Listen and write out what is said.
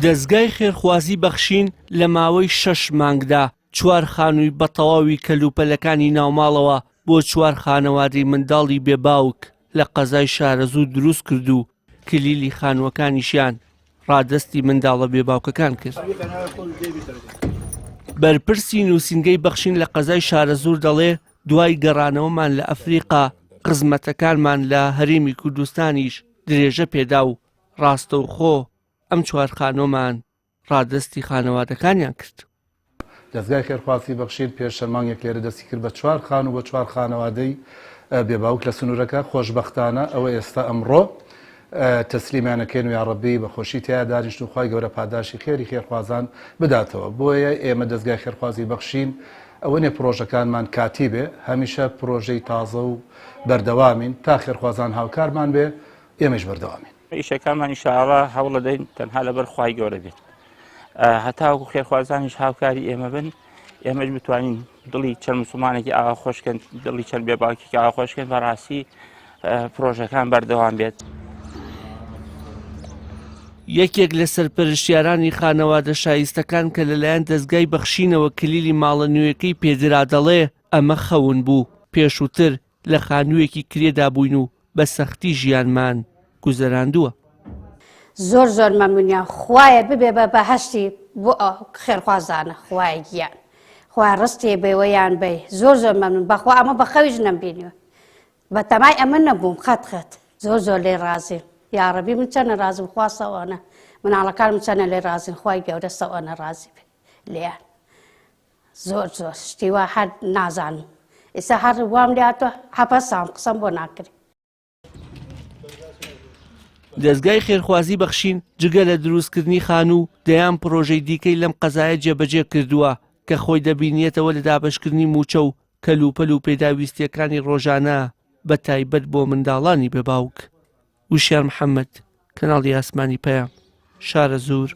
دەزگای خێرخوازی بەخشین لە ماوەی شەش مانگدا چوار خانووی بە تەواوی کەلوپەلەکانی ناوماڵەوە بۆ چوار خانەوادەی منداڵی بێ باوک لە قەزای شارەزوور دروست کرد و کلیلی خانووەکانیشیان ڕادەستی منداڵە بێ باوکەکان کرد. بەرپرسی نووسینگەی بەخشین لە قەزای شارەزوور دەڵێ دوای گەڕانەوەمان لە ئەفریقا خزمەتەکانمان لە هەرێمی کوردستانیش درێژە پێدا و ڕاستەوخۆ ئەم چوار خانووەمان ڕادەستی خانەوادەکانیان کرد. دەزگای خێرخوازی بەخشین پێش چەند مانگێک لێرە دەستی کرد بە چوار خانوو بۆ چوار خانەوادەی بێ باوک لە سنوورەکە، خۆشبەختانە ئەوە ئێستا ئەمڕۆ تەسلیمیان ئەکەین و یاڕەبی بە خۆشی تیا دانیشن و خوای گەورە پاداشی خێری خێرخوازان بداتەوە. بۆیە ئێمە دەزگای خێرخوازی بەخشین ئەوە نیە پڕۆژەکانمان کاتی بێ، هەمیشە پڕۆژەی تازە و بەردەوامین تا خێرخوازان هاوکارمان بێ ئێمەیش بەردەوامین. ئیشەکانمان ئیشاڵا هەوڵەدەین تەنها لەبەر خوای گەورە بێت هەتاوەکو خێرخوازانیش هاوکاری ئێمە بن ئێمەش بتوانین دڵی چەند مسلمانێکی ئاوا خۆشکەن دڵی چەند بێ باوکێکی ئاوا خۆشکەن بەڕاستی پرۆژەکان بەردەوام بێت. یەکێک لە سەرپەرشتیارانی خانەوادە شایستەکان کە لەلایەن دەزگای بەخشینەوە کلیلی ماڵە نوێیەکەی پێدرا دەڵێ ئەمە خەون بوو پێشووتر لە خانوویەکی کرێدا بووین و بە سەختی ژیانمان گوزەراندووە. زۆر زۆر مەمنونیان خوایە ببێ بە بەهەشتی بۆ خێرخوازانە خوایە گیان خوایە ڕستێ بێوەیان بی زۆر زۆر مەمنون بەخوا ئەمە بە خەویش نەمبینیوە بە تەمای ئەمە نەبووم خەت خەت زۆر زۆر لێ ڕازیم یاڕەبی من چەنە ڕازم خوا سەوانە مناڵەکانم چەنە لێ ڕازین خوای گەورە سەوانە ڕازی بێ لێیان زۆر زۆر شتی وا هەر نازانم ئێستا هەر وام لێ هاتووە حەپەسام قسەم بۆ ناکرێ. دەزگای خێرخوازی بەخشین جگە لە دروستکردنی خانوو دەیان پڕۆژەی دیکەی لەم قەزایە جێبەجێ کردووە کە خۆی دەبینێتەوە لە دابەشکردنی مووچە و کەلوپەل و پێداویستییەکانی ڕۆژانە بە تایبەت بۆ منداڵانی بێ باوک. وشیار محەمەد، کەناڵی ئاسمانی پەیام، شارەزوور.